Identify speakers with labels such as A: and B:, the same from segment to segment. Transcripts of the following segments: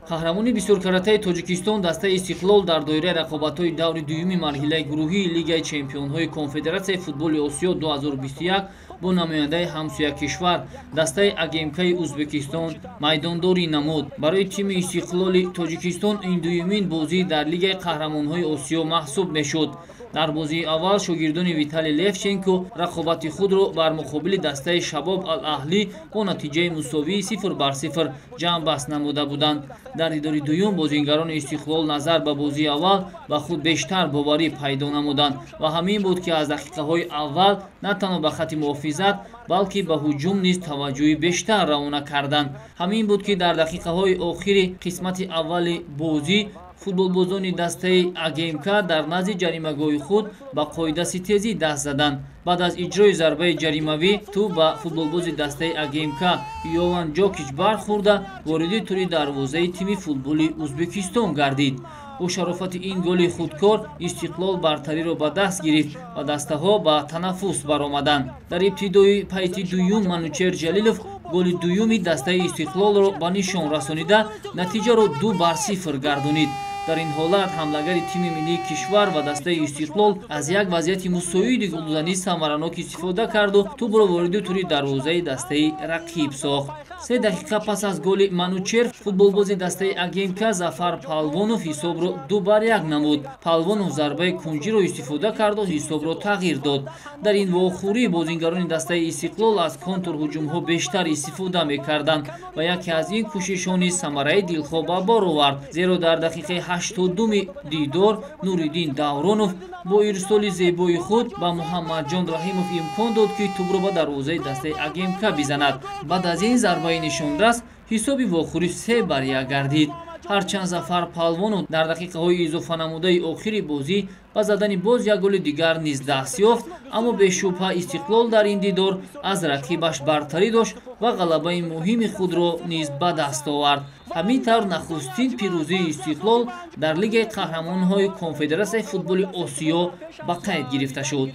A: Қаҳрамони бисёркаратаи Тоҷикистон дастаи Истиқлол дар доираи рақобатҳои даври дуюми марҳилаи гурӯҳии Лигаи чемпионҳои Конфедератсияи футболи Осиё 2021 бо намояндаи ҳамсоя кишвар дастаи АГМКи Узбекистон майдондорӣ намуд. Барои тими Истиқлоли Тоҷикистон ин дуюмин бозӣ дар Лигаи қаҳрамонҳои Осиё маҳсуб мешуд. Дар бозии аввал шогирдони Виталий Левченко рақобати худро бар муқобили дастаи Шабоб Ал-Аҳлӣ бо натиҷаи мусовии 0-0 ҷамъбаст намуда буданд. Дар дидори дуюм бозингарони Истиқлол назар ба бозии аввал ба худ бештар боварӣ пайдо намуданд ва ҳамин буд, ки аз дақиқаҳои аввал на танҳо ба хатти муҳофизат, балки ба ҳуҷум низ таваҷҷӯҳи бештар равона карданд. Ҳамин буд, ки дар дақиқаҳои охири қисмати аввали бозӣ футболбозони дастаи АГМК дар назди ҷаримагоҳи худ ба қоидаситезӣ даст заданд. Баъд аз иҷрои зарбаи ҷаримавӣ тӯб ба футболбози дастаи АГМК Йован Ҷокич бархӯрда вориди тури дарвозаи тими футболи Узбекистон гардид. Бо шарофати ин голи худкор Истиқлол бартариро ба даст гирифт ва дастаҳо ба танаффус баромаданд. Дар ибтидои пайти дуюм Манучер Ҷалилов голи дуюми дастаи Истиқлолро ба нишон расонида натиҷаро 2-0 гардонид. Дар ин ҳолат ҳамлагари тими миллии кишвар ва дастаи Истиқлол аз як вазъияти мусоиди голзанӣ самаранок истифода карду тӯбро вориди тури дарвозаи дастаи рақиб сохт. 3 дақиқа пас аз голи Манучер футболбози дастаи АГМК Зафар Палвонов ҳисобро 2-1 намуд. Палвонов зарбаи кунҷиро истифода карду ҳисобро тағйир дод. Дар ин вохӯрӣ бозингарони дастаи Истиқлол аз контрҳуҷумҳо бештар истифода мекарданд ва яке аз ин кӯшишҳо низ самараи дилхоҳ ба бор овард, зеро дар дақиқаи 82-ми дидор Нуриддин Давронов бо ирсоли зебои худ ба Муҳаммадҷон Раҳимов имкон дод, ки тӯбро ба дарвозаи дастаи АГМК бизанад. Баъд аз ин зарбаи нишонрас ҳисоби вохӯрӣ 3-1 гардид. Ҳарчанд Зафар Палвонов дар дақиқаҳои изофанамудаи охири бозӣ ба задани боз як голи дигар низ даст ёфт, аммо бешубҳа Истиқлол дар ин дидор аз рақибаш бартарӣ дошт ва ғалабаи муҳими худро низ ба даст овард. Ҳамин тавр нахустин пирӯзии Истиқлол дар Лигаи қаҳрамонҳои Конфедератсияи футболи Осиё ба қайд гирифта шуд.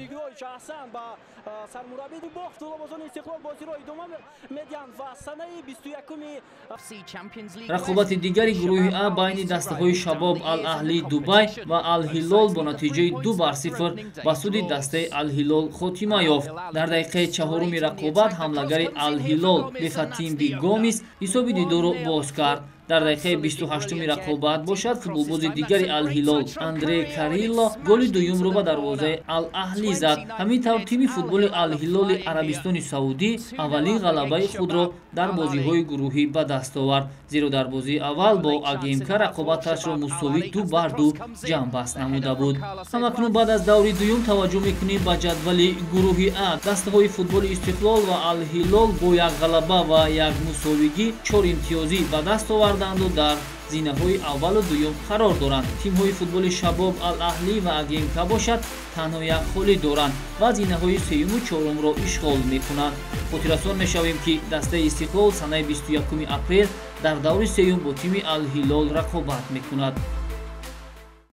A: Рақобати дигари гурӯҳи А байни дастаҳои Шабоб Ал-Аҳлии Дубай ва Ал-Ҳилол бо натиҷаи 2-0 ба суди дастаи Ал-Ҳилол хотима ёфт. Дар дақиқаи чаҳоруми рақобат ҳамлагари Ал-Ҳилол Бефатимби Гомис ҳисоби дидорро боз кард. Дар дақиқаи 28-уми рақобат бошад футболбози дигари Ал-Ҳилол Андре Карилло голи дуюмро ба дарвозаи Ал-Аҳлӣ зад. Ҳамин тавр тими футболи Ал-Ҳилоли Арабистони Саудӣ аввалин ғалабаи худро дар бозиҳои гурӯҳӣ ба даст овард, зеро дар бозии аввал бо АГМК рақобаташро мусовӣ 2-2 ҷамъбаст намуда буд. Ҳамакнун баъд аз даври дуюм таваҷҷӯҳ мекунем ба ҷадвали гурӯҳи А. Дастаҳои футболи Истиқлол ва Ал-Ҳилол бо як ғалаба ва як мусовигӣ 4 имтиёзӣ ба даст оварданду дар зинаҳои аввалу дуюм қарор доранд. Тимҳои футболи Шабоб Ал-Аҳлӣ ва АГМК бошад танҳо як холӣ доранд ва зинаҳои сеюму чорумро ишғол мекунанд. Хотиррасон мешавем, ки дастаи Истиқлол санаи 21 апрел дар даври сеюм бо тими Ал-Ҳилол рақобат мекунад.